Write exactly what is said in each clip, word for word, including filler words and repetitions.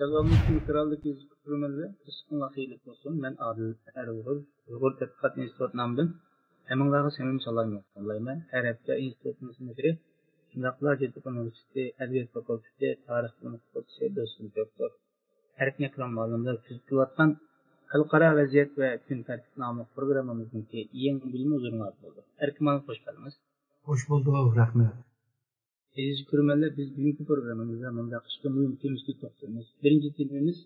سالاملىكىم ئېكراندىكى يۈز كۆرۈرمەنلەر، قىزىقىڭلار خېيرلىك بولسۇن. مەن ئادىل ئەرئوغۇل، ئۇيغۇر تەتقىقات ئىنستىتۇتى نامىدىن ھەممىڭلارغا سەمىمىي سالام يوللايمەن. ھەر ھەپتە ئىنستىتۇتىمىزنىڭ مۇدىرى، شۇنداقلا جىددىي ئۇنىۋېرسىتېتى ئەدەبىيات فاكۇلتېتى تارىخ بۆلۈم ئوقۇتقۇچىسى دوستۇم دوكتور ئەركىن ئەكرەم مۇئەللىملەر ئۆتكۈزۈپ كېلىۋاتقان خەلقئارا ۋەزىيەت ۋە كۈن تەرتىپى ناملىق پروگراممىمىزنىڭكى يېڭى بۆلۈمى ھۇزۇرۇڭلاردا بولىدۇ. ئەركىن مۇئەللىم، خوش كەلدىڭىز. خوش بولدۇق، رەھمەت. ئەزىز كۆرۈرمەنلەر، بىز بۈگۈنكى پروگراممىمىزدا مۇنداق ئىككى مۇھىم تېمىسىگە توختىلىمىز. بىرىنچى تېمىمىز،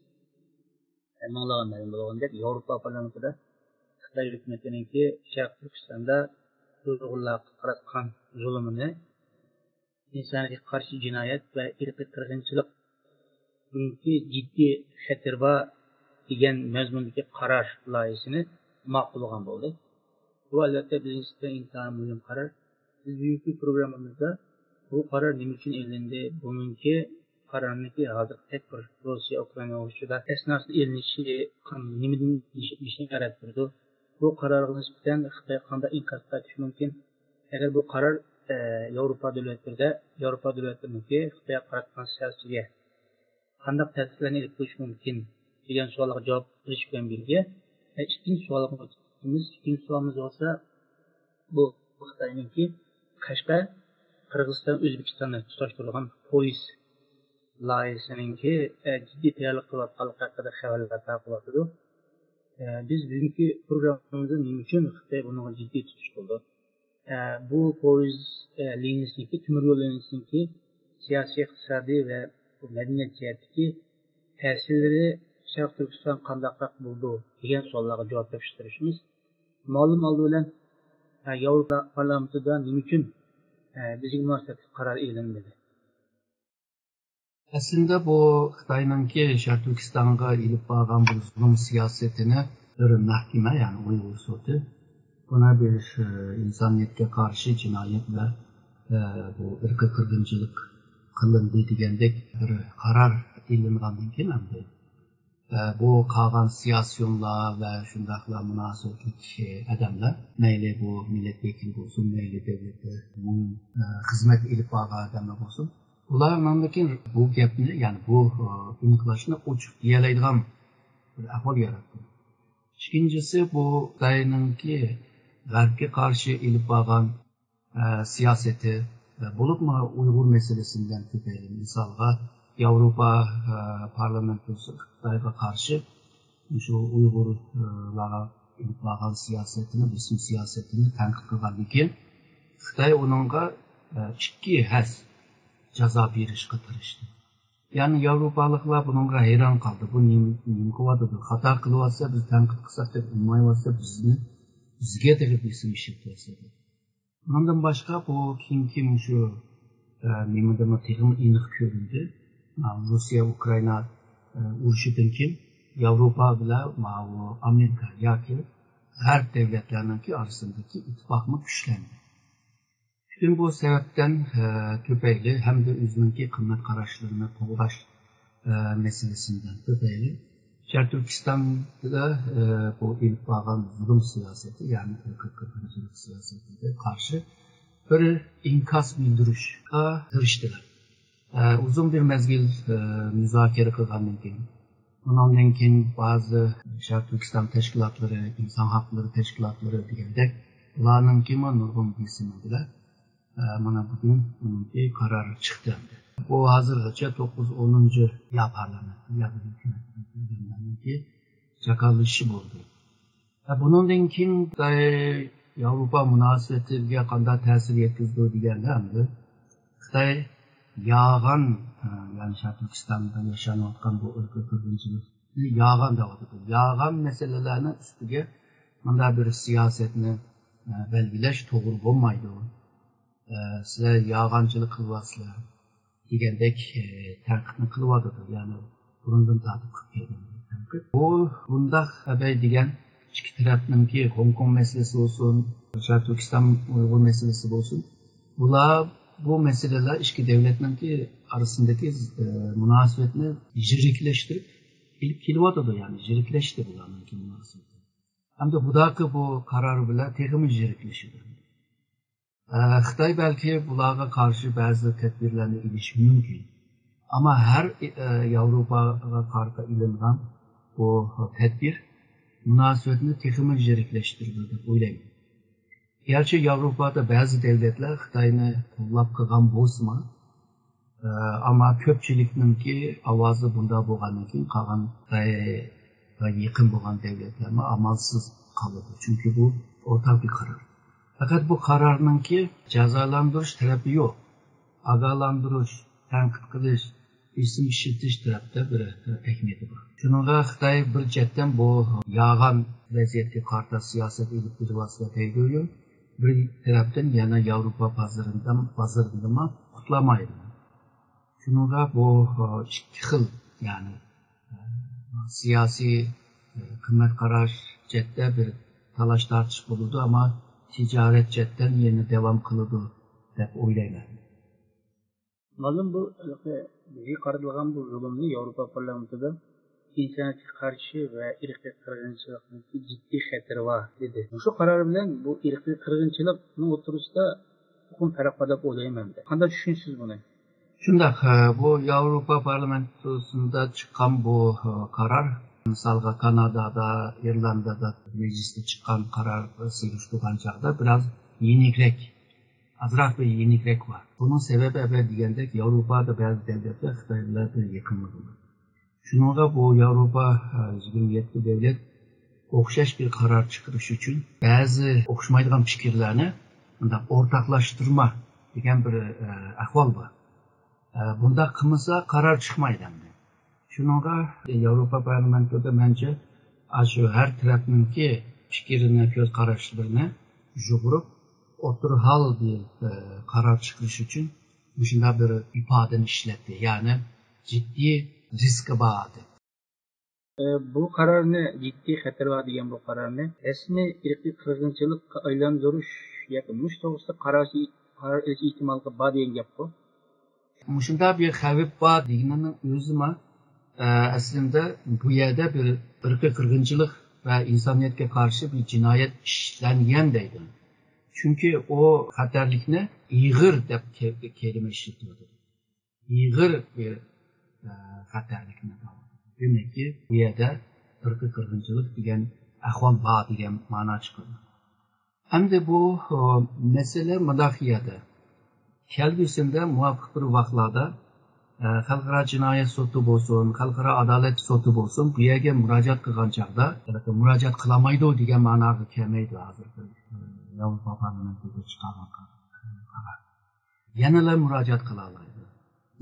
ھەممىڭلارغا مەلۇم بولغاندەك، ياۋروپا پارلامېنتىدا خىتاي ھۆكۈمىتىنىڭكى شەرقىي تۈركىستاندا ئۇيغۇرلارغا قاراتقان زۇلۇمىنى، ئىنسانىيەتكە قارشى جىنايەت ۋە ئىرقىي قىرغىنچىلىقتىكى جىددىي خەتىرى بار دېگەن مەزمۇندىكى قارار لايىھىسىنى ماقۇللىغان بولدى. بۇ، ئەلۋەتتە، بىزنىڭ ئۈچۈن ئىنتايىن مۇھىم قارار. بىز بۈگۈنكى پروگراممىمىزدا بۇ قارار نېمە ئۈچۈن ئېلىندى، بۇنىڭكى قارارنىڭكى ھازىرقى تەدبىر، روسىيە ئۇكرائىنا ئۇرۇشىدا ئەسناسىدا ئېلىنىشى نېمىدىن نېشانە بېرىدۇ؟ بۇ قارارغا نىسبەتەن خىتاي قانداق ئىنكاس قايتۇرۇشى مۇمكىن؟ ئەگەر بۇ قارار، ئە، ياۋروپا دۆلەتلىرىدە، ياۋروپا دۆلەتلىرىنىڭكى خىتايغا قاراتقان سىياسىتىگە قانداق تەسىرلەرنى ئېلىپ كېلىشى مۇمكىن دېگەن سوئالغا جاۋاب بېرىش بىلەن بىرگە، ئە، ئىككىنچى سوئالغا ئۆتىمىز. ئىككىنچى سوئالىمىز بولسا، بۇ خىتاينىڭكى قەشقەر، قىرغىزىستان، ئۆزبېكىستاننى تۇتاشتۇرىدىغان پويىز لايىھىسىنىڭكى، ئە، جىددىي تەييارلىق قىلىۋاتقانلىقى ھەققىدە خەۋەرلەر تارقىلىۋاتىدۇ. ئە، بىز بۈگۈنكى پروگراممىمىزدا نېمە ئۈچۈن خىتاي بۇنىڭغا جىددىي تۇتۇش قىلىدۇ؟ ئە، بۇ پويىز، ئە، لىنىيىسىنىڭكى، تۆمۈر يول لىنىيىسىنىڭكى سىياسىي، ئىقتىسادىي ۋە مەدەنىيەت جەھەتتىكى تەسىرلىرى شەرقىي تۈركىستانغا قانداقراق بولىدۇ دېگەن سوئاللارغا جاۋاب بېرىشكە تىرىشىمىز. مۇئەللىم، ئالدى بىلەن، ئە، ياۋروپا پارلامېنتىدا نېمە ئۈچۈن، ئە، بىزگە مۇناسىۋەتلىك قارار ئېلىنمىدى؟ ئەسلىدە بۇ خىتاينىڭكى شەرقىي تۈركىستانغا ئېلىپ بارغان بۇ زۇلۇم سىياسىتىنى بىر مەھكىمە، يەنى ئۇيغۇر سوتى، بۇنى بىر، ئى، ئىنسانىيەتكە قارشى جىنايەت ۋە، ئى، بۇ ئىرقىي قىرغىنچىلىق قىلىندى دېگەندەك بىر قارار ئېلىنغاندىن كېيىن ئەمدى، ئى، بۇ قالغان سىياسىيونلار ۋە شۇنداقلا مۇناسىۋەتلىك، ئى، ئادەملەر، مەيلى بۇ مىللەت ۋەكىلى بولسۇن، مەيلى دۆلەتتە ئومۇمىي، ئى، خىزمەت ئېلىپ بارغان ئادەملەر بولسۇن، ئۇلار ئاندىن كېيىن بۇ گەپنى، يەنى بۇ، ئى، ئېنىقلاشنى ئوچۇق دېيەلەيدىغان بىر ئەھۋال ياراتتى. ئىككىنچىسى، بۇ خىتاينىڭكى غەربكە قارشى ئېلىپ بارغان، ئە، سىياسىتى، ئە، بولۇپمۇ ئۇيغۇر مەسىلىسى بىلەن كۆپەيلى. مىسالغا، ياۋروپا، ئە، پارلامېنتىسى خىتايغا قارشى شۇ ئۇيغۇرلارغا ئېلىپ بارغان سىياسىتىنى، بېسىم سىياسىتىنى تەنقىد قىلغاندىن كېيىن، خىتاي ئۇنىڭغا، ئە، ئىككى ھەسسە جازا بېرىشقا تىرىشتى. يەنى ياۋروپالىقلار بۇنىڭغا ھەيران قالدى. بۇ نېمە، نېمە قىلىۋاتىدۇ؟ خاتا قىلىۋاتسا، بىز تەنقىد قىلساق دەپ ئۇنىمايۋاتسا، بىزنى، بىزگە تېخى بېسىم ئىشلىتىۋاتسا دەپ. ئۇنىڭدىن باشقا، بۇ كېيىنكى مۇشۇ، ئە، نېمىدىمۇ تېخىمۇ ئېنىق كۆرۈندى. ماۋۇ روسىيە ئۇكرائىنا، ئە، ئۇرۇشىدىن كېيىن ياۋروپا بىلەن ماۋۇ ئامېرىكا ياكى غەرب دۆلەتلەرنىڭكى ئارىسىدىكى ئىتتىپاقمۇ كۈچلەندى. پۈتۈن بۇ سەۋەبتىن، ئە، تۈپەيلى ھەمدە ئۆزىنىڭكى قىممەت قاراشلىرىنى قوغداش، ئە، مەسىلىسىدىن تۈپەيلى شەرقىي تۈركىستاندا، ئە، بۇ ئېلىپ بارغان زۇلۇم سىياسىتى، يەنى ئىرقىي قىرغىنچىلىق سىياسىتىگە قارشى بىر ئىنكاس بىلدۈرۈشكە تىرىشتىلار. ئە، ئۇزۇن بىر مەزگىل، ئە، مۇزاكىرە قىلغاندىن كېيىن، ئۇنىڭدىن كېيىن بەزى شەرقىي تۈركىستان تەشكىلاتلىرى، ئىنسان ھەقلىرى تەشكىلاتلىرى دېگەندەك، ئۇلارنىڭكىمۇ نۇرغۇن بېسىمى بىلەن، ئە، مانا بۈگۈن بۇنىڭكى قارارى چىقتى ئەمدى. بۇ ھازىرغىچە توققۇز، ئونىنچى يا پارلامېنت، يا بىر ھۆكۈمەت جاكارلىشىشى بولدى. ھە، بۇنىڭدىن كېيىن خىتاي ياۋروپا مۇناسىۋىتىگە قانداق تەسىر يەتكۈزىدۇ دېگەندە، ئەمدى خىتاي يالغان، ھە، يەنى شەرقىي تۈركىستاندا ياشانىۋاتقان بۇ ئىرقىي قىرغىنچىلىقنى يالغان دەۋاتىدۇ. يالغان مەسىلىلەرنىڭ ئۈستىگە مۇنداق بىر سىياسەتنى، ھە، بەلگىلەش توغرا بولمايدۇ. ئە، سىلەر يالغانچىلىق قىلىۋاتىسىلەر دېگەندەك، ئە، تەنقىدنى قىلىۋاتىدۇ. يەنى بۇرۇندىن تارتىپ قىلىپ كەلگەن تەنقىد. بۇ، بۇنداق ئەبەي دېگەن ئىككى تەرەپنىڭكى خوڭكوڭ مەسىلىسى بولسۇن، شەرقىي تۈركىستان ئۇيغۇر مەسىلىسى بولسۇن، بۇلار بۇ مەسىلىلەر ئىككى دۆلەتنىڭكى ئارىسىندىكى، ئە، مۇناسىۋەتنى يىرىكلەشتۈرۈپ ئېلىپ كېلىۋاتىدۇ، يەنى يىرىكلەشتى بۇلارنىڭكى مۇناسىۋىتى. ئەمدى خۇداكى بۇ قارار بىلەن تېخىمۇ يىرىكلىشىدۇ. ئە، خىتاي بەلكى بۇلارغا قارشى بەزى تەدبىرلەرنى ئېلىشى مۇمكىن. ئەمما ھەر، ئە، ياۋروپاغا قارىتا ئېلىنغان بۇ تەدبىر مۇناسىۋەتنى تېخىمۇ يىرىكلەشتۈرىدۇ دەپ ئويلايمەن. گەرچە ياۋروپادا بەزى دۆلەتلەر خىتاينى قوللاپ قىلغان بولسىمۇ، ئە، ئەمما كۆپچىلىكنىڭكى ئاۋازى بۇنداق بولغاندىن كېيىن قالغان خىتايغا يېقىن بولغان دۆلەتلەرمۇ ئامالسىز قالىدۇ. چۈنكى بۇ ئورتاق بىر قارار. پەقەت بۇ قارارنىڭكى جازالاندۇرۇش تەرىپى يوق. ئاگاھلاندۇرۇش، تەنقىد قىلىش، بېسىم ئىشلىتىش تەرەپتە بىر ئەھمىيىتى بار. شۇنىڭغا خىتاي بىر جەھەتتىن بۇ يالغان ۋەزىيەتكە قارىتا سىياسەت ئېلىپ بېرىۋاتسا دەيدۇ، بىر تەرەپتىن يەنە ياۋروپا بازىرىدا، بازىرىدىمۇ قۇتلامايدۇ. شۇنىڭغا بۇ ئىككى خىل، يەنى سىياسىي، قىممەت قاراش جەھەتتە بىر تالاش تارتىش بولىدۇ، ئەمما تىجارەت جەھەتتىن يەنە داۋام قىلىدۇ دەپ ئويلايمەن. مۇئەللىم، بۇ ھېلىقى بىزگە قارىتىلغان بۇ زۇلۇمنى ياۋروپا پارلامېنتىدا ئىنسانىيەتكە قارشى ۋە ئىرقىي قىرغىنچىلىقنىڭ جىددىي خەتىرى بار، دېدى. مۇشۇ قارار بىلەن بۇ ئىرقىي قىرغىنچىلىقنىڭ ئوتتۇرىسىدا چوقۇم پەرق بار دەپ ئويلايمەن. قانداق چۈشىنىسىز بۇنى؟ شۇنداق، بۇ ياۋروپا پارلامېنتىسىدا چىققان بۇ قارار، مىسالغا، كانادادا، ئىرلاندىيەدە مەجلىستە چىققان قارار سېلىشتۇرغان چاغدا بىراز يېنىكرەك، ئازراق بىر يېنىكرەك بار. بۇنىڭ سەۋەبى ئەۋەل دېگەندەك ياۋروپادا بەزى دۆلەتلەر خىتاي بىلەن بىر يېقىنلىقى بار. شۇنىڭغا بۇ ياۋروپا، ئە، يىگىرمە يەتتە دۆلەت ئوخشاش بىر قارار چىقىرىش ئۈچۈن بەزى ئوخشىمايدىغان پىكىرلەرنى مۇنداق ئورتاقلاشتۇرما دېگەن بىر، ئە، ئەھۋال بار. ئە، بۇنداق قىلمىسا قارار چىقمايدۇ ئەمدى. شۇنىڭغا ياۋروپا پارلامېنتىدا مەنچە ئاشۇ ھەر تەرەپنىڭكى پىكرىنى، كۆز قاراشلىرىنى يۇغۇرۇپ، ئوتتۇرا ھال بىر، ئە، قارار چىقىرىش ئۈچۈن مۇشۇنداق بىر ئىپادىنى ئىشلەتتى. يەنى جىددىي رىسكى بار دەپ. ئە، بۇ قارارنى، جىددىي خەتەر بار دېگەن بۇ قارارنى رەسمىي ئىرقىي قىرغىنچىلىققا ئايلاندۇرۇش ياكى مۇشۇ توغرىسىدا قارار، قارار ئېلىش ئېھتىماللىقى بار دېگەن گەپقۇ. مۇشۇنداق بىر خەۋپ بار دېگىنىنىڭ ئۆزىمۇ، ئە، ئەسلىندە بۇ يەردە بىر ئىرقىي قىرغىنچىلىق ۋە ئىنسانىيەتكە قارشى بىر جىنايەت ئىشلەنگەن دەيدۇ. چۈنكى ئۇ خەتەرلىكنى ئېغىر دەپ كە-، كەلىمە ئىشلىتىۋاتىدۇ. ئېغىر بىر، ئە، خەتەرلىكنى. دېمەككى، بۇ يەردە ئىرقىي قىرغىنچىلىق دېگەن ئەھۋال بار دېگەن مانا چىقىدۇ. ئەمدى بۇ، ئە، مەسىلە مۇنداق يەردە. كەلگۈسىدە مۇۋاپىق بىر ۋاقىتلاردا، ئە، خەلقئارا جىنايەت سوتى بولسۇن، خەلقئارا ئادالەت سوتى بولسۇن، بۇ يەرگە مۇراجىئەت قىلغان چاغدا، مۇراجىئەت قىلالمايدۇ دېگەن ماناغا كەلمەيدۇ ھازىرقى، ئە، ياۋروپا پارلامېنتىدا چىقارغان قارار. يەنىلا مۇراجىئەت قىلالايدۇ.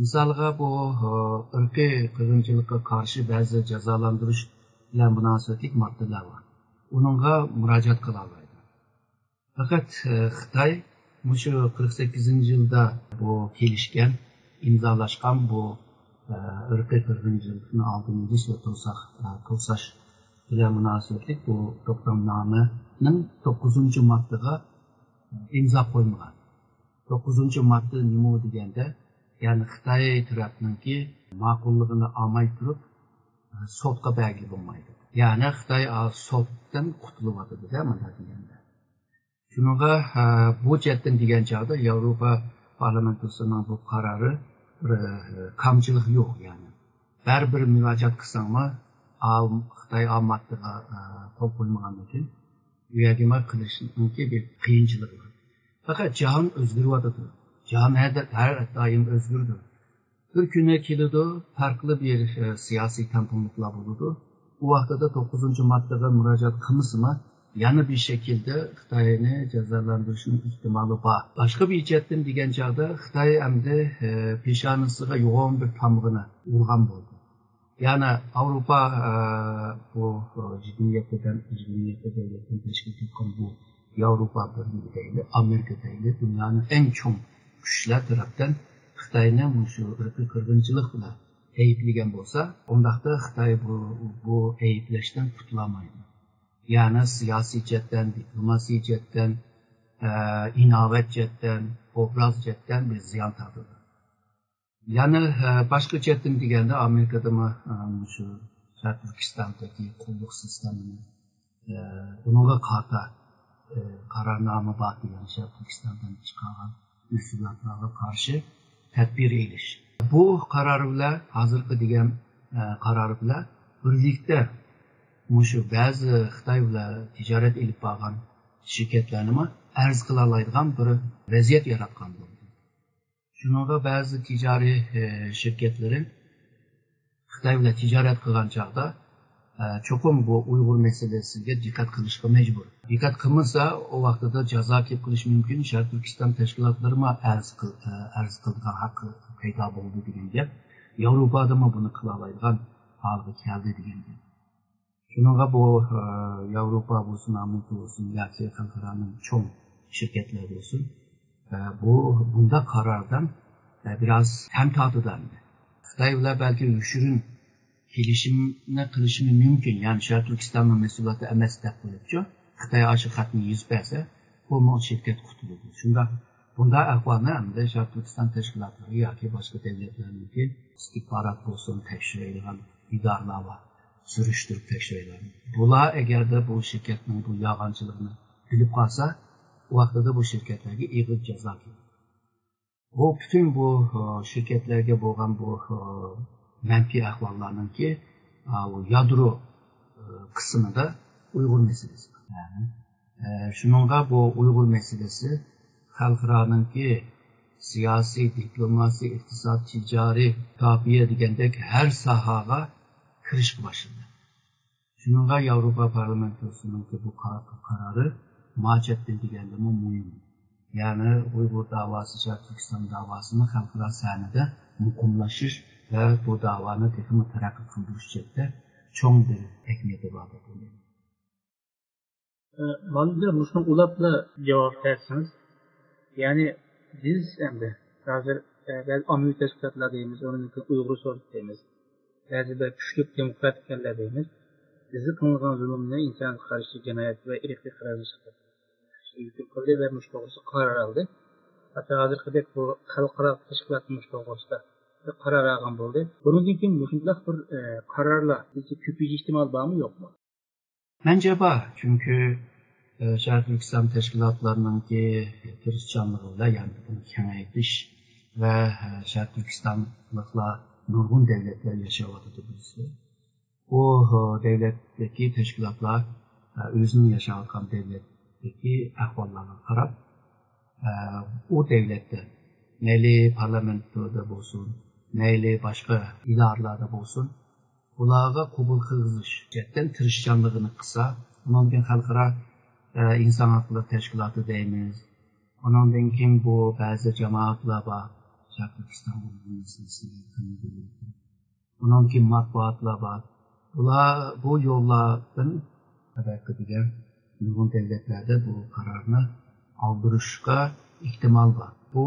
مىسالغا، بۇ، ئە، ئىرقىي قىرغىنچىلىققا قارشى بەزى جازالاندۇرۇش بىلەن مۇناسىۋەتلىك ماددىلار بار. ئۇنىڭغا مۇراجىئەت قىلالايدۇ. پەقەت، ئە، خىتاي مۇشۇ قىرىق سەككىزىنچى يىلدا بۇ كېلىشكەن، ئىمزالاشقان بۇ، ئە، ئىرقىي قىرغىنچىلىقنى ئالدىنى ئېلىش ۋە توساق، ئە، توساش بىلەن مۇناسىۋەتلىك بۇ توختامنامىنىڭ توققۇزىنچى ماددىغا ئىمزا قويمىغان. توققۇزىنچى ماددا نېمە دېگەندە، يەنى خىتاي تەرەپنىڭكى ماقۇللۇقىنى ئالماي تۇرۇپ، سوتقا بەرگىلى بولمايدۇ. يەنى خىتاي، ئا، سوتتىن قۇتۇلۇۋاتىدۇ-دە، مۇنداق دېگەندە. شۇنىڭغا، ئە، بۇ جەھەتتىن دېگەن چاغدا ياۋروپا پارلامېنتوسىنىڭ بۇ قارارى بىر، ئە، كامچىلىقى يوق، يەنى. بەرىبىر مۇراجىئەت قىلساڭمۇ، ئا، خىتاي ئا ماددىغا، ئە، قول قويمىغاندىن كېيىن، بۇ يەرگە نېمە قىلىشنىڭكى بىر قىيىنچىلىقى بار. پەقەت جاھان ئۆزگىرىۋاتىدۇ. جاھان ھەر، ھەر دائىم ئۆزگىرىدۇ. بىر كۈنى كېلىدۇ، پەرقلىق بىر، ئە، سىياسىي تەڭپۇڭلۇقلار بولىدۇ. ئۇ ۋاقتىدا توققۇزىنچى ماددىغا مۇراجىئەت قىلمىسىمۇ، يەنە بىر شەكىلدە خىتاينى جازالандۇرۇشنىڭ ئېھتىمالى بار. باشقا بىر جەھەتتىن دېگەن چاغدا خىتاي ئەمدى، ئە، پېشانىسىغا يوغان بىر تامغىنى ئۇرغان بولدى. يەنى ئاۋروپا، ئە، بۇ، ئە، يىگىرمە يەتتىدىن، يىگىرمە يەتتە دۆلەتتىن تەشكىل تاپقان بۇ ياۋروپا بىرلىكى دەيلى، ئامېرىكا دەيلى، دۇنيانىڭ ئەڭ چوڭ كۈچلەر تەرەپتىن خىتاينى مۇشۇ ئىرقىي قىرغىنچىلىق بىلەن ئەيىبلىگەن بولسا، ئۇنداقتا خىتاي بۇ، بۇ ئەيىبلەشتىن قۇتۇلالمايدۇ. يەنى سىياسىي جەھەتتىن، دىپلوماسىي جەھەتتىن، ئە، ئىناۋەت جەھەتتىن، ئوبراز جەھەتتىن بىر زىيان تارتىدۇ. يەنە، ئە، باشقا جەھەتتىن دېگەندە، ئامېرىكىدىمۇ، ئە، مۇشۇ شەرقىي تۈركىستاندىكى قۇللۇق سىستېمىنى، ئە، ئۇنىڭغا قارىتا، ئە، قارارنامە بار دېگەن شەرقىي تۈركىستاندىن چىقارغان مەھسۇلاتلارغا قارشى تەدبىر ئېلىش. بۇ قارار بىلەن، ھازىرقى دېگەن، ئە، قارار بىلەن بىرلىكتە مۇشۇ بەزى خىتاي بىلەن تىجارەت ئېلىپ بارغان شىركەتلەرنىمۇ ئەرز قىلالايدىغان بىر ۋەزىيەت ياراتقان بولدى. شۇنىڭغا بەزى تىجارىي، ئە، شىركەتلىرى خىتاي بىلەن تىجارەت قىلغان چاغدا، ئە، چوقۇم بۇ ئۇيغۇر مەسىلىسىگە دىققەت قىلىشقا مەجبۇر. دىققەت قىلمىسا، ئۇ ۋاقتىدا جازا كېلىپ قېلىشى مۇمكىن. شەرقىي تۈركىستان تەشكىلاتلىرىمۇ ئەرز قىل-، ئە، ئەرز قىلىدىغان ھەققى پەيدا بولدى دېگەن گەپ. ياۋروپادىمۇ بۇنى قىلالايدىغان ھالغا كەلدى دېگەن گەپ. شۇنىڭغا بۇ، ئە، ياۋروپا بولسۇن، ئامېرىكا بولسۇن ياكى خەلقئارانىڭ چوڭ شىركەتلەر بولسۇن، ئە، بۇ، بۇنداق قاراردىن، ئە، بىراز تەم تارتىدۇ ئەمدى. خىتاي بىلەن بەلكى يوشۇرۇن كېلىشىمنى قىلىشىمۇ مۇمكىن. يەنى شەرقىي تۈركىستاننىڭ مەھسۇلاتى ئەمەس دەپ قويۇپچۇ. خىتاي ئاشۇ خەتنى يېزىپ بەرسە، بۇمۇ شىركەت قۇتۇلىدۇ. شۇنداق، بۇنداق ئەھۋالنى ئەمدى شەرقىي تۈركىستان تەشكىلاتلىرى ياكى باشقا دۆلەتلەرنىڭكى ئىستىخبارات بولسۇن، تەكشۈرەيدىغان ئىدارىلەر بار. سۈرۈشتۈرۈپ تەكشۈرەيدۇ. بۇلار ئەگەردە بۇ شىركەتنىڭ بۇ يالغانچىلىقىنى بىلىپ قالسا، ئۇ ۋاقتىدا بۇ شىركەتلەرگە ئېغىر جازا كېلىدۇ. بۇ پۈتۈن بۇ، ئە، شىركەتلەرگە بولغان بۇ، ئە، مەنپىي ئەھۋاللارنىڭكى، ئە، بۇ يادرو، ئە، قىسمىدا ئۇيغۇر مەسىلىسى بار. يەنى، ئە، شۇنىڭغا بۇ ئۇيغۇر مەسىلىسى خەلقئارانىڭكى سىياسىي، دىپلوماسىي، ئىقتىساد، تىجارىي، مۇداپىئە دېگەندەك ھەر ساھەگە كىرىشكە باشلىدى. شۇنىڭغا ياۋروپا پارلامېنتىسىنىڭكى بۇ قا-، قارارى ماچەتتىن دېگەندىمۇ مۇھىم. يەنى ئۇيغۇر داۋاسى، شەرقىي تۈركىستان داۋاسىنى خەلقئارا سەھنىدە مۇقىملاشتۇرۇش ۋە بۇ داۋانى تېخىمۇ تەرەققىي قىلدۇرۇش جەھەتتە چوڭ بىر ئەھمىيىتى بار دەپ ئويلايمەن. ئە، مانا مۇشۇنى ئۇلاپلا جاۋاب بەرسىڭىز، يەنى بىز ئەمدى ھازىر، ئە، بەزى ئاممىۋى تەشكىلاتلار دەيمىز، ئۇنىڭدىن كېيىن ئۇيغۇر سوت دەيمىز، بەزى بىر كۈچلۈك دېموكراتىك ئەللەر دەيمىز، بىزگە قىلىنغان زۇلۇمنى ئىنسانغا قارشى جىنايەت ۋە ئىرقىي قىرغىنچىلىق دەپ ھۆكۈم قىلدى ۋە مۇشۇ توغرىسىدا قارار ئالدى. ھەتتا ھازىرقىدەك بۇ خەلقئارا تەشكىلات مۇشۇ توغرىسىدا بىر قارار ئالغان بولدى. بۇنىڭدىن كېيىن مۇشۇنداق بىر، ئە، قارارلار بىزدە كۆپىيىش ئېھتىمالى بارمۇ، يوقمۇ؟ مەنچە بار، چۈنكى، ئە، شەرقىي تۈركىستان تەشكىلاتلارنىڭكى تىرىشچانلىقى بىلەن، يەنى بۇنى كېڭەيتىش ۋە، ئە، شەرقىي تۈركىستانلىقلار نۇرغۇن دەۋلەتلەر ياشاۋاتىدۇ بىزدە. ئۇ، ئە، دەۋلەتتىكى تەشكىلاتلار، ئە، ئۆزىنىڭ ياشاۋاتقان دەۋلەتتىكى ئەھۋاللارغا قاراپ، ئە، ئۇ دەۋلەتتە مەيلى پارلامېنتتا بولسۇن، مەيلى باشقا ئىدارىلەردە بولسۇن، ئۇلارغا قوبۇل قىلغۇزۇش جەھەتتىن تىرىشچانلىقىنى قىلسا، ئۇنىڭدىن كېيىن خەلقئارا، ئە، ئىنسان ھەقلىرى تەشكىلاتى دەيمىز. ئۇنىڭدىن كېيىن بۇ بەزى جامائەتلەر بار، شەرقىي تۈركىستان مەسىلىسى، ئۇنىڭدىن كېيىن مەتبۇئاتلار بار. بۇلار بۇ يوللاردىن، ئەلۋەتتە، دېگەن نۇرغۇن دەۋلەتلەردە بۇ قارارنى ئالدۇرۇشقا ئېھتىمال بار. بۇ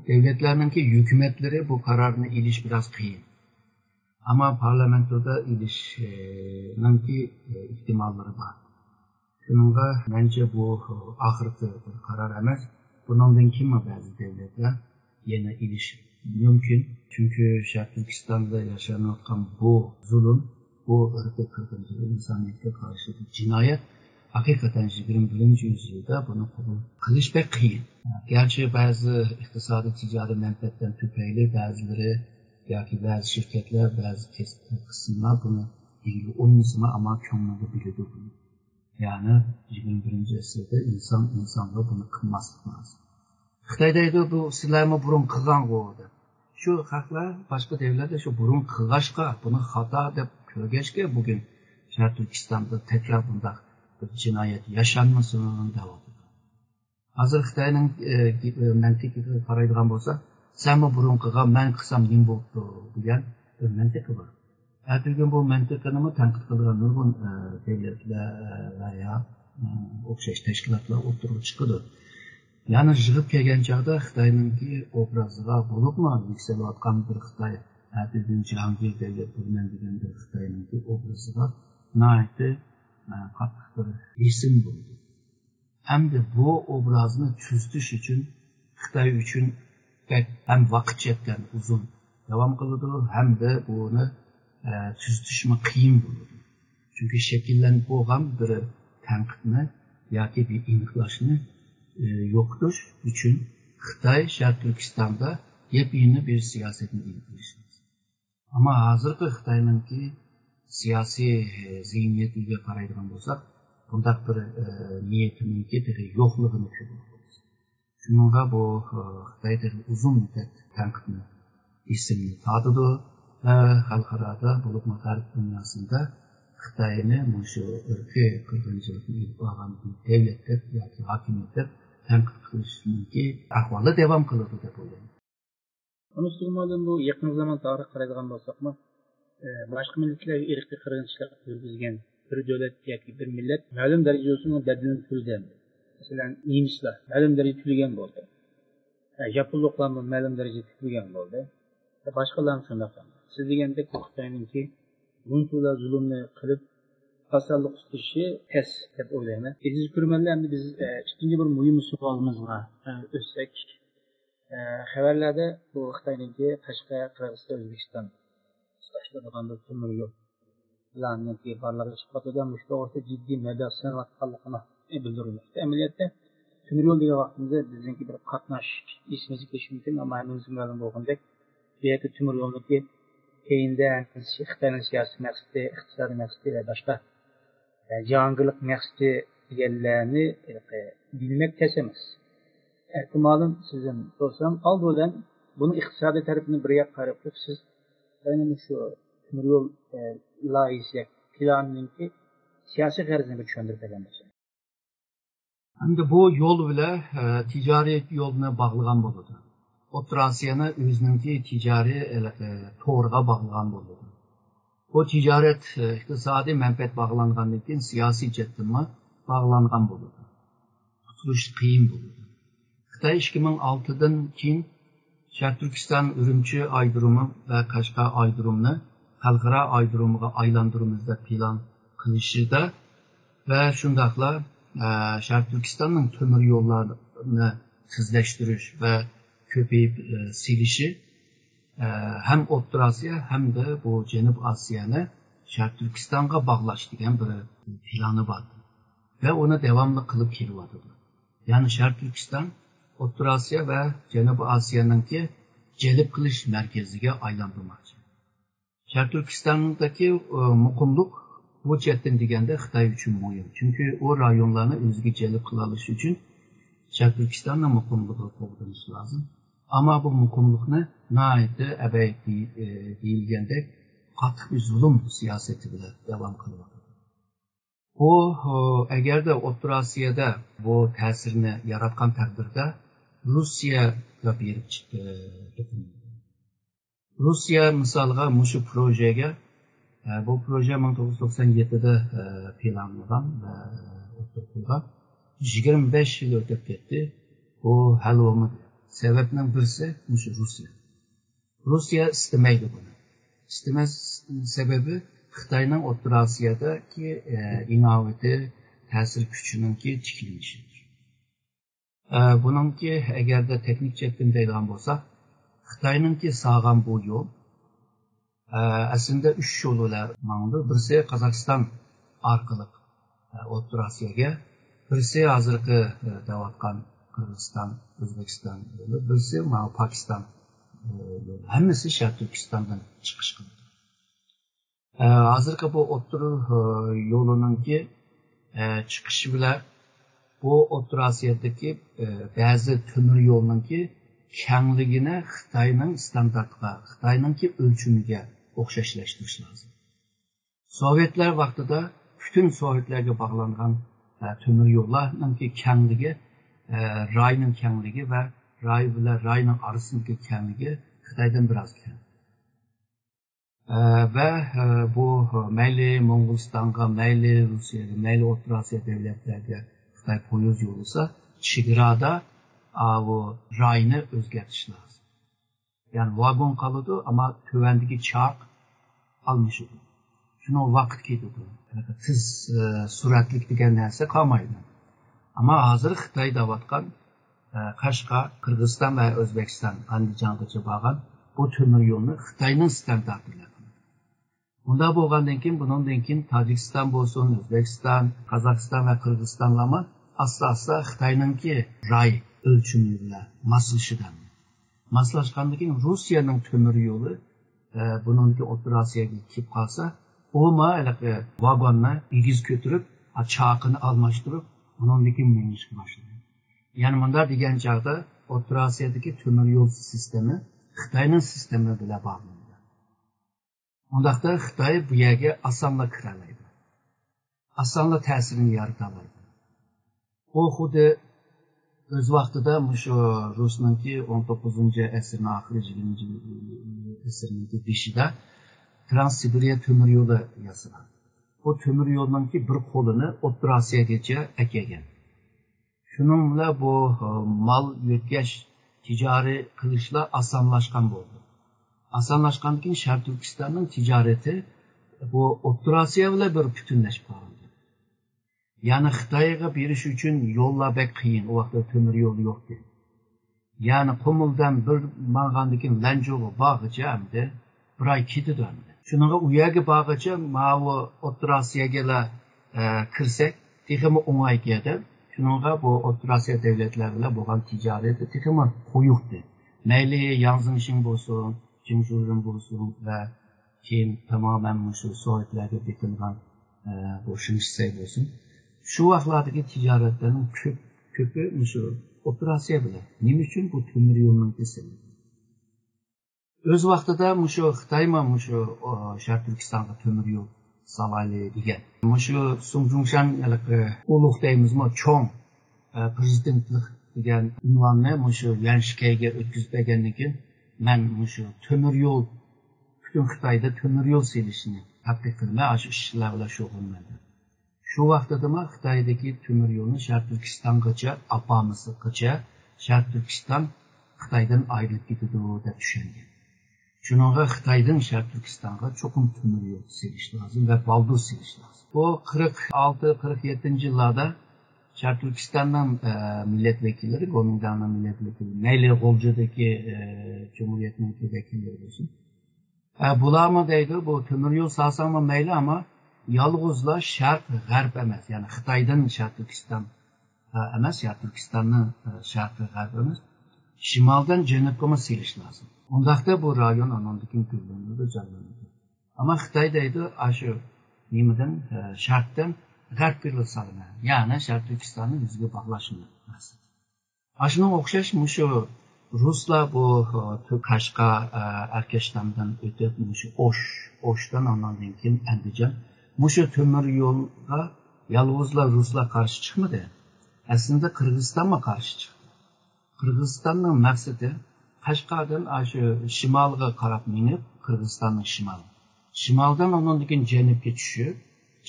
دەۋلەتلەرنىڭكى ھۆكۈمەتلىرى بۇ قارارنى ئېلىش بىراز قىيىن. ئەمما پارلامېنتودا ئېلىشنىڭكى ئېھتىماللىرى بار. شۇنىڭغا مەنچە بۇ ئاخىرقى بىر قارار ئەمەس. بۇنىڭدىن كېيىنمۇ بەزى دەۋلەتلەر يەنە ئېلىشى مۇمكىن. چۈنكى شەرقىي تۈركىستاندا ياشانىۋاتقان بۇ زۇلۇم، بۇ ئىرقىي قىرغىنچىلىق، ئىنسانىيەتكە قارشى جىنايەت ھەقىقەتەن يىگىرمە بىرىنچى يۈزيىلدا بۇنى قوبۇل قىلىش بەك قىيىن. گەرچە بەزى ئىقتىسادىي، تىجارىي مەنپەئەتلەر تۈپەيلى بەزىلىرى ياكى بەزى شىركەتلەر، بەزى قىسىملار بۇنى ئىگىلىك ئوينىسىمۇ، ئەمما كۆڭلىدە بىلىدۇ بۇنى. يەنى يىگىرمە بىرىنچى ئەسىردە ئىنسان ئىنسانغا بۇنى قىلماسلىق لازىم. خىتاي دەيدۇ، بۇ سىلەرمۇ بۇرۇن قىلغانغۇ دەپ. شۇ خەقلەر باشقا دەۋرلەردە شۇ بۇرۇن قىلغاچقا، بۇنى خاتا دەپ كۆرگەچكە، بۈگۈن شەرقىي تۈركىستاندا تەكرار بۇنداق بىر جىنايەت ياشانمىسۇن دەۋاتىدۇ. ھازىر خىتاينىڭ، ئە، مەنتىقىگە قارايدىغان بولسا، سەنمۇ بۇرۇن قىلغان، مەن قىلسام نېمە بوپتۇ دېگەن بىر مەنتىقى بار. ئەتىگۈن بۇ مەنتىقىنىمۇ تەنقىد قىلىدىغان نۇرغۇن، ئە، دۆلەتلەر، ئە، ۋە يا، ئە، ئوخشاش تەشكىلاتلار ئوتتۇرىغا چىقىدۇ. يەنى يىغىپ كەلگەن چاغدا خىتاينىڭكى ئوبرازىغا، بولۇپمۇ يۈكسىلىۋاتقان بىر خىتاي، ئەتىگۈن جاھانگىر دۆلەت بولىمەن دېگەن بىر خىتاينىڭكى ئوبرازىغا ناھايىتى، ئە، قاتتىق بىر بېسىم بولىدۇ. ئەمدى بۇ ئوبرازنى تۈزىتىش ئۈچۈن خىتاي ئۈچۈن بەك ھەم ۋاقىت چەكلىمە ئۇزۇن داۋام قىلىدۇ، ھەمدە بۇنى، ئە، تۈزىتىشمۇ قىيىن بولىدۇ. چۈنكى شەكىللەنگەن بىر تەنقىدنى ياكى بىر ئېنىقلاشنى، ئە، يوقىتىش ئۈچۈن خىتاي شەرقىي تۈركىستاندا يەپ يېڭى بىر سىياسەتنى ئېلىپ بېرىش لازىم. ئەمما ھازىرقى خىتاينىڭكى سىياسىي، ئە، زېھنىيىتىگە قارايدىغان بولساق، بۇنداق بىر، ئە، نىيىتىنىڭكى تېخى يوقلۇقىنى كۆرۈۋاتىمىز. شۇنىڭغا بۇ، ئە، خىتاي تېخى ئۇزۇن مۇددەت تەنقىدنى، ئېسىمنى تارتىدۇ ۋە خەلقئارادا، بولۇپمۇ غەرب دۇنياسىدا خىتاينى مۇشۇ ئىرقىي قىرغىنچىلىقنى ئېلىپ بارغان دۆلەت دەپ ياكى ھاكىمىيەت دەپ تەنقىد قىلىشنىڭكى ئەھۋالى داۋام قىلىدۇ دەپ ئويلايمەن. ئۇنىڭ ئۈستىگە مۇئەللىم، بۇ يېقىنقى زامان تارىخقا قارايدىغان بولساقمۇ، ئە، باشقا مىللەتلەرگە ئىرقىي قىرغىنچىلىق يۈرگۈزگەن بىر دۆلەت ياكى بىر مىللەت مەلۇم دەرىجىدە ئۆزىنىڭ بەدىلىنى تۆلىدى. مەسىلەن، نېمىسلار مەلۇم دەرىجىدە تۆلىگەن بولدى. ئە، ياپونلۇقلارمۇ مەلۇم دەرىجىدە تۆلىگەن بولدى. ئە، باشقىلارمۇ شۇنداق. سىز دېگەندەك، بۇ خىتاينىڭكى بۇنچىۋالا زۇلۇمنى قىلىپ، ئاسانلىق ئۈستىشى تەس دەپ ئويلايمەن. ئەزىز كۆرۈرمەنلەر، ئەمدى بىز، ئە، ئىككىنچى بىر مۇھىم سوئالىمىزغا، ئە، ئۆتسەك. ئە، خەۋەرلەردە بۇ خىتاينىڭكى قەشقەر، قىرغىزىستان، ئۆزبېكىستان تۇتاشتۇرىدىغان بىر تۆمۈر يول پىلانىنىڭكى بارلىققا چىقىپ قالىدۇ، مۇشۇ توغرىسىدا جىددىي مەبلەغ سېلىنىۋاتقانلىقىنى بىلدۈرۈلمەكتە. ئەمەلىيەتتە تۆمۈر يول دېگەن ۋاقتىمىزدا بىزنىڭكى بىر قاتناش ئېسىمىزگە كېلىشى مۇمكىن، ئەمما ھەممىمىزگە مەلۇم بولغاندەك، بۇ يەردە تۆمۈر يولنىڭكى كەينىدە خىتاينىڭ سىياسىي مەقسىتى، ئىقتىسادىي مەقسىتى ۋە باشقا، ئە، جاھانگىرلىق مەقسىتى دېگەنلەرنى، ئە، بىلمەك تەس ئەمەس. ئەھتىمالىم سىزدىن سورىسام، ئالدى بىلەن بۇنىڭ ئىقتىسادىي تەرىپىنى بىر ياققا قاراپ قويۇپ، سىز يەنە مۇشۇ تۆمۈر يول، ئە، لايىھىسى، پىلانىنىڭكى سىياسىي غەرىزىنى بىر چۈشەندۈرۈپ بەرگەن بولسىڭىز. ئەمدى بۇ يول بىلەن، ئە، تىجارىي يولنى باغلىغان بولىدۇ. ئوتتۇرا ئاسىيانى ئۆزىنىڭكى تىجارىي، ئە، تورىغا باغلىغان بولىدۇ. بۇ تىجارەت، ئە، ئىقتىسادىي مەنپەئەت باغلانغاندىن كېيىن سىياسىي جەھەتتىنمۇ باغلانغان بولىدۇ. قۇتۇلۇش قىيىن بولىدۇ. خىتاي ئىككى مىڭ ئالتىدىن كېيىن شەرقىي تۈركىستان ئۈرۈمچى ئايرودرومى ۋە قەشقەر ئايرودرومىنى خەلقئارا ئايرودرومىغا ئايلاندۇرىمىز دەپ پىلان قىلىشىدا ۋە شۇنداقلا، ئە، شەرقىي تۈركىستاننىڭ تۆمۈر يوللارنى تېزلەشتۈرۈش ۋە كۆپىيىپ، ئە، سېلىشى، ئە، ھەم ئوتتۇرا ئاسىيا ھەمدە بۇ جەنۇبىي ئاسىيانى شەرقىي تۈركىستانغا باغلاش دېگەن بىر پىلانى بار. ۋە ئۇنى داۋاملىق قىلىپ كېلىۋاتىدۇ. يەنى شەرقىي تۈركىستان ئوتتۇرا ئاسىيا ۋە جەنۇبىي ئاسىيانىڭكى جەلپ قىلىش مەركىزىگە ئايلاندۇرماقچى. شەرقىي تۈركىستاندىكى، ئى، مۇقىملىق بۇ جەھەتتىن دېگەندە خىتاي ئۈچۈن مۇھىم. چۈنكى ئۇ رايونلارنى ئۆزىگە جەلپ قىلالىشى ئۈچۈن شەرقىي تۈركىستاننىڭ مۇقىملىقىنى قوغدىنىشى لازىم. ئەمما بۇ مۇقىملىقنى ناھايىتى ئەبەي دېي-، ئى، دېيىلگەندەك قاتتىق بىر زۇلۇم سىياسىتى بىلەن داۋام قىلىۋاتىدۇ. بۇ، ئەگەردە ئوتتۇرا ئاسىيادا بۇ تەسىرنى ياراتقان تەقدىردە، روسىيەگە بېرىپ چىقتى. روسىيە مىسالىغا مۇشۇ پروژېگە، بۇ پروژە مىڭ توققۇز يۈز توقسان يەتتىدە پىلانلانغان ۋە ئوتتۇرىغا قويغان. يىگىرمە بەش يىل ئۆتۈپ كەتتى. بۇ ھەل بولمىدى. سەۋەبنىڭ بىرسى مۇشۇ روسىيە. روسىيە ئىستىمەيدۇ بۇنى. ئىستىمەس سەۋەبى خىتاينىڭ ئوتتۇرا ئاسىيادىكى، ئە، ئىناۋىتى، تەسىر كۈچىنىڭكى تىكلىنىشىدۇر. ئە، بۇنىڭكى ئەگەردە تېخنىك جەھەتتىن دەيدىغان بولساق، خىتاينىڭكى سالغان بۇ يول، ئە، ئەسلىدە ئۈچ يول بىلەن ماڭىدۇ. بىرسى قازاقىستان ئارقىلىق ئوتتۇرا ئاسىياگە، بىرسى ھازىرقى، ئە، دەۋاتقان قىرغىزىستان، ئۆزبېكىستان يولى، بىرسى ماۋۇ پاكىستان، ئە، يولى. ھەممىسى شەرقىي تۈركىستاندىن چىقىش قىلىدۇ. ئە، ھازىرقى بۇ ئوتتۇرا، ئە، يولىنىڭكى، ئە، چىقىشى بىلەن بۇ ئوتتۇرا ئاسىيادىكى، ئە، بەزى تۆمۈر يولنىڭكى كەڭلىكىنى خىتاينىڭ ئىستاندارتىغا، خىتاينىڭكى ئۆلچىمىگە ئوخشاشلاشتۇرۇش لازىم. سوۋېتلار ۋاقتىدا پۈتۈن سوۋېتلارغا باغلانغان، ئە، تۆمۈر يوللارنىڭكى كەڭلىكى، ئە، راينىڭ كەڭلىكى ۋە راي بىلەن راينىڭ ئارىسىدىكى كەڭلىكى خىتايدىن بىراز كەڭ. ئە، ۋە، ئە، بۇ مەيلى موڭغۇلىستانغا، مەيلى روسىيەگە، مەيلى ئوتتۇرا ئاسىيا دۆلەتلەرگە خىتاي پويىز يوللىسا، چېگرادا، ئاۋۇ راينى ئۆزگەرتىش لازىم. يەنى ۋاگون قالىدۇ، ئەمما تۆۋەندىكى چاق ئالمىشىدۇ. شۇنىڭ ۋاقىت كېتىدۇ. تېز، ئە، سۈرئەتلىك دېگەن نەرسە قالمايدۇ. ئەمما ھازىر خىتاي دەۋاتقان، ئە، قەشقەر، قىرغىزىستان ۋە ئۆزبېكىستان، ئەندىجانغىچە بارغان بۇ تۆمۈر يولنى خىتاينىڭ ستاندارتى بىلەن قىلىدۇ. ئۇنداق بولغاندىن كېيىن، بۇنىڭدىن كېيىن تاجىكىستان بولسۇن، ئۆزبېكىستان، قازاقىستان ۋە قىرغىزىستانلارمۇ ئاستا-ئاستا خىتاينىڭكى راي ئۆلچىمى بىلەن ماسلىشىدۇ. ماسلاشقاندىن كېيىن روسىيەنىڭ تۆمۈر يولى، ئە، بۇنىڭدىكى ئوتتۇرا ئاسىياغا كېلىپ قالسا، ئۇمۇ ھېلىقى ۋاگوننى ئېگىز كۆتۈرۈپ، ھە، چاقىنى ئالماشتۇرۇپ، بۇنىڭدىن كېيىن مېڭىشقا باشلىدى. يەنى مۇنداق دېگەن چاغدا ئوتتۇرا ئاسىيادىكى تۆمۈر يول سىستېمى خىتاينىڭ سىستېمى بىلەن باغلىنىدۇ. ئۇنداقتا خىتاي بۇ يەرگە ئاسانلا كىرەلەيدۇ. ئاسانلا تەسىرىنى يارىتالايدۇ. ئۇ خۇددى ئۆز ۋاقتىدا مۇشۇ رۇسنىڭكى ئون توققۇزىنچى ئەسىرنىڭ ئاخىرى، يىگىرمىنچى ئەسىرنىڭكى بېشىدا ترانس سىبىرىيە تۆمۈر يولى ياسىغان. بۇ تۆمۈر يولنىڭكى بىر قولىنى ئوتتۇرا ئاسىياگىچە ئەكەلگەن. شۇنىڭ بىلەن بۇ، ئە، مال يۆتكەش، تىجارەت قىلىشلار ئاسانلاشقان بولدى. ئاسانلاشقاندىن كېيىن شەرقىي تۈركىستاننىڭ تىجارىتى بۇ ئوتتۇرا ئاسىيا بىلەن بىر پۈتۈنلەشىپ قالغان. يەنى خىتايغا بېرىش ئۈچۈن يوللار بەك قىيىن، ئۇ ۋاقىتتا تۆمۈر يول يوق ئىدى. يەنى قۇمۇلدىن بىر ماڭغاندىن كېيىن لەنجۇغا بارغىچە ئەمدى بىر ئاي كېتىدۇ ئەمدى. شۇنىڭغا ئۇ يەرگە بارغىچە ماۋۇ ئوتتۇرا ئاسىياگىلا، ئە، كىرسەك تېخىمۇ ئوڭايكەن دەپ، شۇنىڭغا بۇ ئوتتۇرا ئاسىيا دۆلەتلەر بىلەن بولغان تىجارىتى تېخىمۇ قويۇقتى. مەيلى ياڭزىڭشىڭ بولسۇن، جىڭشۇرېن بولسۇن ۋە كېيىن تامامەن مۇشۇ سوۋېتلەرگە بېقىنغان، ئە، بۇ شېڭشىسەي بولسۇن. شۇ ۋاقىتلاردىكى تىجارەتلەرنىڭ كۆپ، كۆپى مۇشۇ ئوتتۇرا ئاسىيا بىلەن. نېمە ئۈچۈن؟ بۇ تۆمۈر يولنىڭ سەۋەبى. ئۆز ۋاقتىدا مۇشۇ خىتايمۇ مۇشۇ، ئو، شەرقىي تۈركىستانغا تۆمۈر يول سالايلى دېگەن. مۇشۇ سۇڭ جۇڭشەن ھېلىقى ئۇلۇغ دەيمىزمۇ، چوڭ، ئە، پرېزىدېنتلىق دېگەن ئۇنۋاننى مۇشۇ يۈەنشىكەيگە ئۆتكۈزۈپ بەرگەندىن كېيىن، مەن مۇشۇ تۆمۈر يول، پۈتۈن خىتايدا تۆمۈر يول سېلىشنى تەتقىق قىلىمەن، ئاشۇ ئىشلار بىلەن شۇغۇللىنىمەن دەپ. شۇ ۋاقتىدىمۇ خىتايدىكى تۆمۈر يولنى شەرقىي تۈركىستانغىچە ئاپارمىسىغىچە شەرقىي تۈركىستان خىتايدىن ئايرىلىپ كېتىدۇ دەپ چۈشەنگەن. شۇنىڭغا خىتايدىن شەرقىي تۈركىستانغا چوقۇم تۆمۈر يول سېلىش لازىم ۋە بالدۇر سېلىش لازىم. بۇ قىرىق ئالتە، قىرىق يەتتىنچى يىللاردا شەرقىي تۈركىستاننىڭ، ئە، مىللەت ۋەكىللىرى، گومىنداڭنىڭ مىللەت ۋەكىلى، مەيلى غۇلجىدىكى، ئە، جۇمھۇرىيەتنىڭكى ۋەكىللىرى بولسۇن، ئە، بۇلارمۇ دەيدۇ، بۇ تۆمۈر يول سالساڭمۇ مەيلى، ئەمما يالغۇزلا شەرق، غەرب ئەمەس، يەنى خىتايدىن شەرقىي تۈركىستان، ئە، ئەمەس، شەرقىي تۈركىستاننى، ئە، شەرقى، غەرب ئەمەس، شىمالدىن جەنۇبقىمۇ سېلىش لازىم. ئۇنداقتا بۇ رايون ئاناندىن كېيىن گۈللىنىدۇ، جانلىنىدۇ. ئەمما خىتاي دەيدۇ، ئاشۇ نېمىدىن، ئە، شەرقتىن غەربكە سالىمەن، يەنى شەرقىي تۈركىستاننى ئۆزىگە باغلاشنى مەقسىتى. ئاشۇنىڭغا ئوخشاش مۇشۇ رۇسلار بۇ، ئە، تۈ-، قەشقەر، ئە، ئەركەشتامدىن ئۆتۈپ، مۇشۇ ئوش، ئوشتىن ئاندىن كېيىن ئەندىجان. مۇشۇ تۆمۈر يولغا يالغۇزلا رۇسلار قارشى چىقمىدى. ئەسلىدە قىرغىزىستانمۇ قارشى چىقتى. قىرغىزىستاننىڭ مەقسىتى قەشقەردىن ئاشۇ شىمالغا قاراپ مېڭىپ، قىرغىزىستاننىڭ شىمالى. شىمالدىن ئۇنىڭدىن كېيىن جەنۇبكە چۈشۈپ،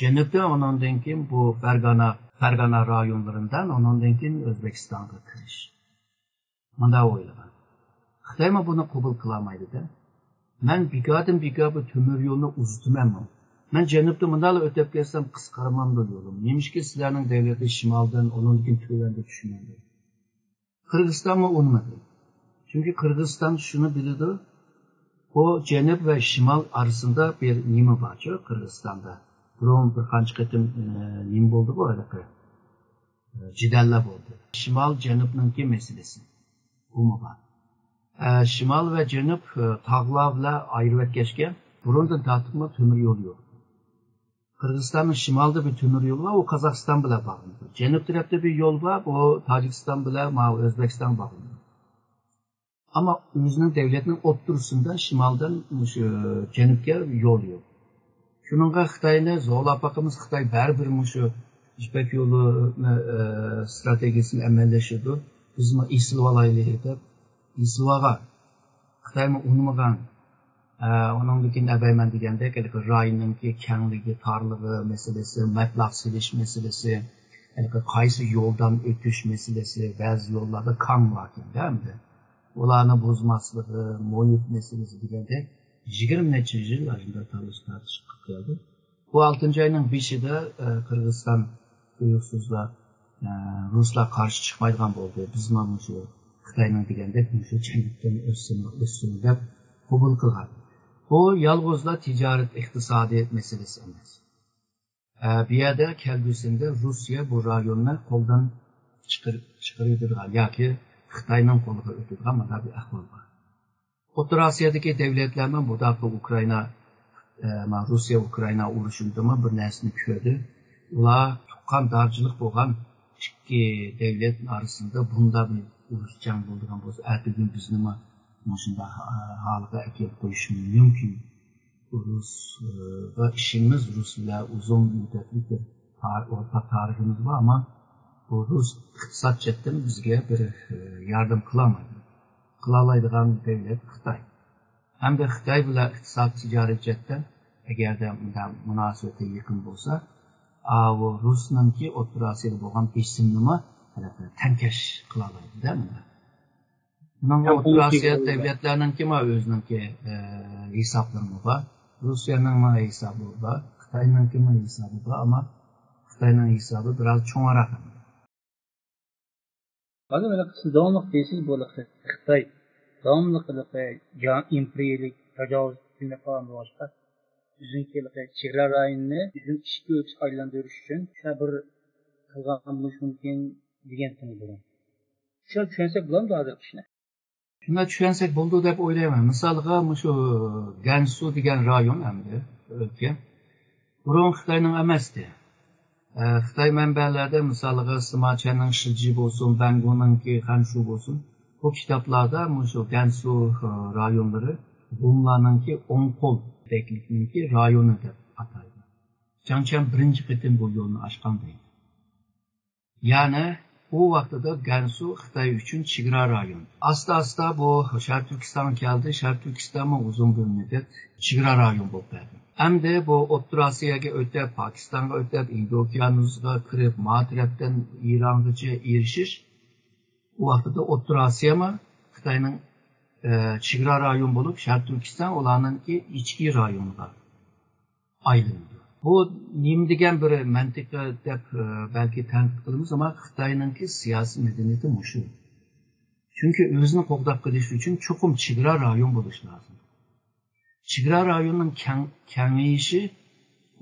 جەنۇبتىن ئۇنىڭدىن كېيىن بۇ فەرغانە، فەرغانە رايونلىرىدىن ئۇنىڭدىن كېيىن ئۆزبېكىستانغا كىرىش. مۇنداق ئويلىغان. خىتايمۇ بۇنى قوبۇل قىلالمايدۇ-دە. مەن بىكاردىن بىكار بۇ تۆمۈر يولنى ئۇزىتىمەنمۇ؟ مەن جەنۇبتا مۇنداقلا ئۆتۈپ كەتسەم قىسقارمامدۇ يولۇم؟ نېمىشقا سىلەرنىڭ دەۋلىتى شىمالدىن، ئۇنىڭدىن كېيىن تۆۋەندە چۈشىمەن دەيدۇ. قىرغىزىستانمۇ ئۇنىمىدى. چۈنكى قىرغىزىستان شۇنى بىلىدۇ، بۇ جەنۇب ۋە شىمال ئارىسىدا بىر نېمە بارچۇ قىرغىزىستاندا. بۇرۇن بىر قانچە قېتىم، ئە، نېمە بولدى بۇ ھېلىقى؟ ئە، جېدەللەر بولدى. شىمال جەنۇبنىڭكى مەسىلىسى. بۇمۇ بار. ئە، شىمال ۋە جەنۇب، ئە، تاغلار بىلەن ئايرىۋەتكەچكە، بۇرۇندىن تارتىپمۇ تۆمۈر يول يوق. قىرغىزىستاننىڭ شىمالدا بىر تۆمۈر يولى بار، ئۇ قازاقىستان بىلەن باغلىنىدۇ. جەنۇب تەرەپتە بىر يول بار، ئۇ تاجىكىستان بىلەن، ماۋۇ ئۆزبېكىستان باغلىنىدۇ. ئەمما ئۆزىنىڭ دەۋلىتىنىڭ ئوتتۇرىسىدا شىمالدىن مۇشۇ جەنۇبكە يول يوق. شۇنىڭغا خىتاينى زورلاپ باقىمىز، خىتاي بەرىبىر مۇشۇ يىپەك يولى، ئە، ئىستراتېگىيىسىنى ئەمەلىيلەشتۈرىدۇ. بىزمۇ ئېسىلىۋالايلى دەپ ئېسىلىۋالغان. خىتايمۇ ئۇنىمىغان. ئە، ئۇنىڭدىن كېيىن ئەبەيمەن دېگەندەك، ھېلىقى رايوننىڭكى كەڭلىكى، تارلىقى مەسىلىسى، مەبلەغ سېلىش مەسىلىسى، ھېلىقى قايسى يولدان ئۆتۈش مەسىلىسى، بەزى يوللاردا كاڭ باركەن-دە ئەمدى. ئۇلارنى بۇزماسلىقى، مۇھىت مەسىلىسى دېگەندەك، يىگىرمە نەچچە يىل ئاشۇنداق تالىشىپ تارتىشىپ قېلىپ كەلدى. بۇ ئالتىنچى ئاينىڭ بېشىدا، ئە، قىرغىزىستان تۇيۇقسىزلا، ئە، رۇسلار قارشى چىقمايدىغان بولدى. بىزمۇ مۇشۇ خىتاينىڭ دېگەندەك مۇشۇ جەنۇبتىن ئۆتسۇن، ئۆتسۇن دەپ قوبۇل قىلغان. بۇ يالغۇزلا تىجارەت، ئىقتىسادىيەت مەسىلىسى ئەمەس. ئە، بۇ يەردە كەلگۈسىدە روسىيە بۇ رايوننى قولدىن چىقىر-، چىقىرىۋېتىدىغان ياكى خىتاينىڭ قولىغا ئۆتىدىغان مانا بىر ئەھۋال بار. ئوتتۇرا ئاسىيادىكى دەۋلەتلەرمۇ بۇ داپا ئۇكرائىنا، ئە، ما روسىيە ئۇكرائىنا ئۇرۇشىدىمۇ بىر نەرسىنى كۆردى. ئۇلار تۇغقاندارچىلىق بولغان ئىككى دەۋلەت ئارىسىدا بۇنداق بىر ئۇرۇش جەڭ بولىدىغان بولسا، ئەتىگۈن بىزنىمۇ مۇشۇنداق، ئە، ھالغا ئەكېلىپ قويۇشى مۇمكىن. رۇسقا ئىشىنىمىز، رۇس بىلەن ئۇزۇن مۇددەتلىك بىر تار-، ئورتاق تارىخىمىز بار، ئەمما بۇ رۇس ئىقتىساد جەھەتتىن بىزگە بىر، ئە، ياردەم قىلالمايدۇ. قىلالايدىغان دەۋلەت خىتاي. ھەمدە خىتاي بىلەن ئىقتىساد، تىجارەت جەھەتتە ئەگەردە مۇناسىۋىتى يېقىن بولسا، ئاۋۇ رۇسنىڭكى ئوتتۇرا ئاسىياغا بولغان بېسىمنىمۇ تەڭكەش قىلالايدۇ-دە مۇنداق. بۇنىڭغا ئوتتۇرا ئاسىيا دەۋلەتلەرنىڭكىمۇ ئۆزىنىڭكى، ئە، ھېسابلىرىمۇ بار. روسىيەنىڭمۇ ھېسابى بار. خىتاينىڭكىمۇ ھېسابى بار، ئەمما خىتاينىڭ ھېسابى بىراز چوڭراق. ھازىر مانا سىز داۋاملىق دەيسىز، بۇ خىتاي داۋاملىق ھېلىقى جا-، ئىمپېرىيەلىك تاجاۋۇز قىلىپ قالغان بولغاچقا، ئۆزىنىڭكى ھېلىكى چېگرا رايونىنى ئۆزىنىڭ ئىچكى ئۆلكىسىگە ئايلاندۇرۇش ئۈچۈن شۇنداق بىر قىلغان بولۇشى مۇمكىن دېگەن تېما بۇرۇن. شۇ چۈشەنسەك بولامدۇ ھازىرقى ئىشنى؟ شۇنداق چۈشەنسەك بولىدۇ دەپ ئويلايمەن. مىسالغا، مۇشۇ گەنسۇ دېگەن رايون ئەمدى ئۆلكە. بۇرۇن خىتاينىڭ ئەمەستى. ئە، خىتاي مەنبەلەردە، مىسالغا، سىماچيەننىڭ شىجى بولسۇن، بەنگۇنىڭكى خەنشۇ بولسۇن، بۇ كىتابلاردا مۇشۇ گەنسۇ، ئە، رايونلىرى ھونلارنىڭكى ئوڭ قول بەگلىكنىڭكى رايونى دەپ ئاتايدۇ. جاڭ چيەن بىرىنچى قېتىم بۇ يولنى ئاچقان دەيدۇ. يەنى ئۇ ۋاقتىدا گەنسۇ خىتاي ئۈچۈن چېگرا رايون. ئاستا-ئاستا بۇ شەرقىي تۈركىستانغا كەلدى. شەرقىي تۈركىستانمۇ ئۇزۇن بىر مۇددەت چېگرا رايون بولۇپ بەردى. ئەمدى بۇ ئوتتۇرا ئاسىياغا ئۆتۈپ، پاكىستانغا ئۆتۈپ، ھىندى ئوكيانۇسىغا كىرىپ، ما تەرەپتىن ئىرانغىچە ئېرىشىش، ئۇ ۋاقتىدا ئوتتۇرا ئاسىيامۇ خىتاينىڭ، ئە، چېگرا رايون بولۇپ، شەرقىي تۈركىستان ئۇلارنىڭكى ئىچكى رايونىغا ئايلىنىدۇ. بۇ نېمە دېگەن بىر مەنتىقى دەپ، ئە، بەلكى تەنقىد قىلىمىز، ئەمما خىتاينىڭكى سىياسىي مەدەنىيىتى مۇشۇ. چۈنكى ئۆزىنى قوغداپ قېلىش ئۈچۈن چوقۇم چېگرا رايون بولۇش لازىم. چېگرا رايوننىڭ كەڭ-، كېڭىيىشى،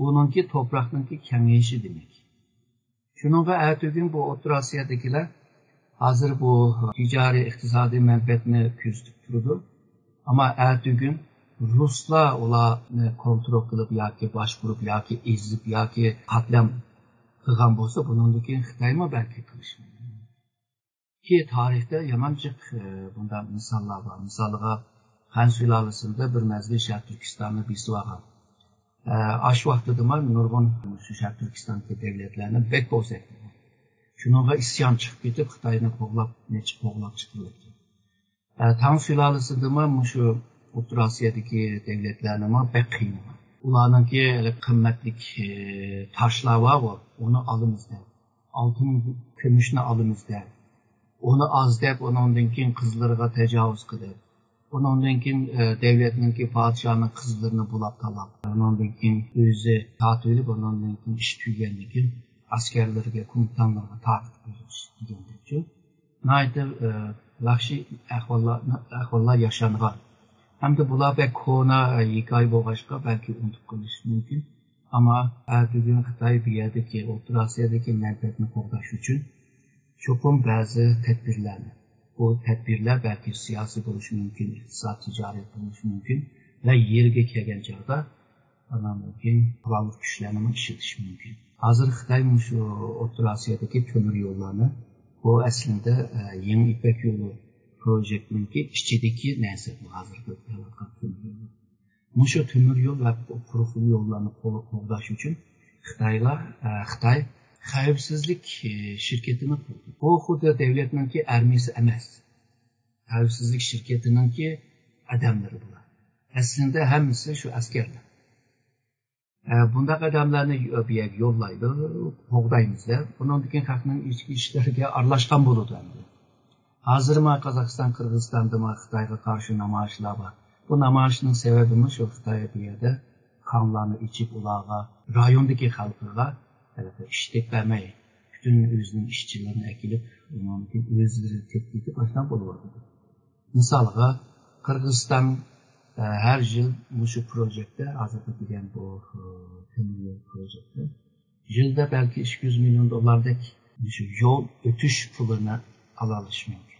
ئۇنىڭكى توپراقنىڭكى كېڭىيىشى دېمەك. شۇنىڭغا ئەتىگۈن بۇ ئوتتۇرا ئاسىيادىكىلەر ھازىر بۇ تىجارىي، ئىقتىسادىي مەنپەئەتنى كۆزىتىپ تۇرىدۇ. ئەمما ئەتىگۈن رۇسلار ئۇلارنى كونترول قىلىپ ياكى باشقۇرۇپ ياكى ئېزىپ ياكى قاتلام قىلغان بولسا، بۇنىڭدىن كېيىن خىتايمۇ بەلكى قىلىشى مۇمكىن. كى تارىختا يامان جىق، ئە، بۇنداق مىساللار بار. مىسالغا، خەن سۇلالىسىدە بىر مەزگىل شەرقىي تۈركىستاننى بېسىۋالغان. ئە، ئاشۇ ۋاقتىدىمۇ نۇرغۇن شۇ شەرقىي تۈركىستاندىكى دەۋلەتلەرنى بەك بوزەك قىلغان. شۇنىڭغا ئىسيان چىقىپ كېتىپ، خىتاينى قوغلاپ، نەچچە قوغلاپ چىقىپ كەتكەن. ئە، تاڭ سۇلالىسىدىمۇ مۇشۇ ئوتتۇرا ئاسىيادىكى دەۋلەتلەرنىمۇ بەك قىينىغان. ئۇلارنىڭكى ھېلى قىممەتلىك، ئە، تاشلار بارغۇ، ئۇنى ئالىمىز دەپ. ئالتۇن، كۈمۈشنى ئالىمىز دەپ، ئۇنى ئاز دەپ، ئۇنىڭدىن كېيىن قىزلىرىغا تاجاۋۇز قىلىپ، ئۇنىڭدىن كېيىن، ئە، دەۋلەتنىڭكى پادىشاھىنىڭ قىزلىرىنى بۇلاپ تالاپ، ئۇنىڭدىن كېيىن ئۆزى تارتىۋېلىپ، ئۇنىڭدىن كېيىن ئىش تۈگىگەندىن كېيىن ئەسكەرلىرىگە، كومېندانلارغا تارقىتىپ بېرىش دېگەندەكچۇ. ناھايىتى، ئە، ۋەھشىي ئەھۋاللار، ئەھۋاللار ياشانغان. ھەمدە بۇلار بەك كونا، ئە، ھېكايە بولغاچقا، بەلكى ئۇنتۇپ قېلىشى مۇمكىن. ئەمما ئەتىگۈن خىتاي بۇ يەردىكى ئوتتۇرا ئاسىيادىكى مەنپەئەتنى قوغداش ئۈچۈن چوقۇم بەزى تەدبىرلەرنى، بۇ تەدبىرلەر بەلكى سىياسىي بولۇشى مۇمكىن، ئىقتىساد، تىجارەت بولۇشى مۇمكىن ۋە يېرىگە كەلگەن چاغدا ئاندىن كېيىن قوراللىق كۈچلەرنىمۇ ئىشلىتىشى مۇمكىن. ھازىر خىتاي مۇشۇ ئوتتۇرا ئاسىيادىكى تۆمۈر يوللارنى، بۇ ئەسلىندە، ئە، يېڭى يىپەك يولى پروژېكتىنىڭكى ئىچىدىكى نەرسە بۇ ھازىرقى قىلىۋاتقان تۆمۈر يوللار. مۇشۇ تۆمۈر يول ۋە قۇرۇق يوللارنى قو-، قوغداش ئۈچۈن خىتايلار، ئە، خىتاي خەۋپسىزلىك، ئە، شىركىتىنى قۇردى. بۇ خۇددى دەۋلەتنىڭكى ئارمىيىسى ئەمەس. خەۋپسىزلىك شىركىتىنىڭكى ئادەملىرى بۇلار. ئەسلىندە ھەممىسى شۇ ئەسكەرلەر. ئە، بۇنداق ئادەملەرنى يو-، بۇ يەرگە يوللايدۇ، قوغدايمىز دەپ. ئۇنىڭدىن كېيىن خەقنىڭ ئىچكى ئىشلىرىگە ئارىلاشقان بولىدۇ ئەمدى. ھازىرمۇ قازاقىستان، قىرغىزىستاندىمۇ خىتايغا قارشى نامايىشلار بار. بۇ نامايىشنىڭ سەۋەبىمۇ شۇ خىتاي بۇ يەردە كانلارنى ئېچىپ، ئۇلارغا، رايوندىكى خەلقىگە ھېلىقى ئىش تېپىپ بەرمەي، پۈتۈن ئۆزىنىڭ ئىشچىلىرىنى ئەكېلىپ، ئۇنىڭدىن كېيىن ئۆزلىرى تېپىپ كېتىپ، ئاشۇنداق بولۇۋاتىدۇ. مىسالغا، قىرغىزىستان، ئە، ھەر يىل مۇشۇ پروژېكتتە، ھازىرقى دېگەن بۇ، ئە، تۆمۈر يول پروژېكتى، يىلدا بەلكى ئىككى يۈز مىليون دوللاردەك مۇشۇ يول ئۆتۈش پۇلىنى ئالالىشى مۇمكىن.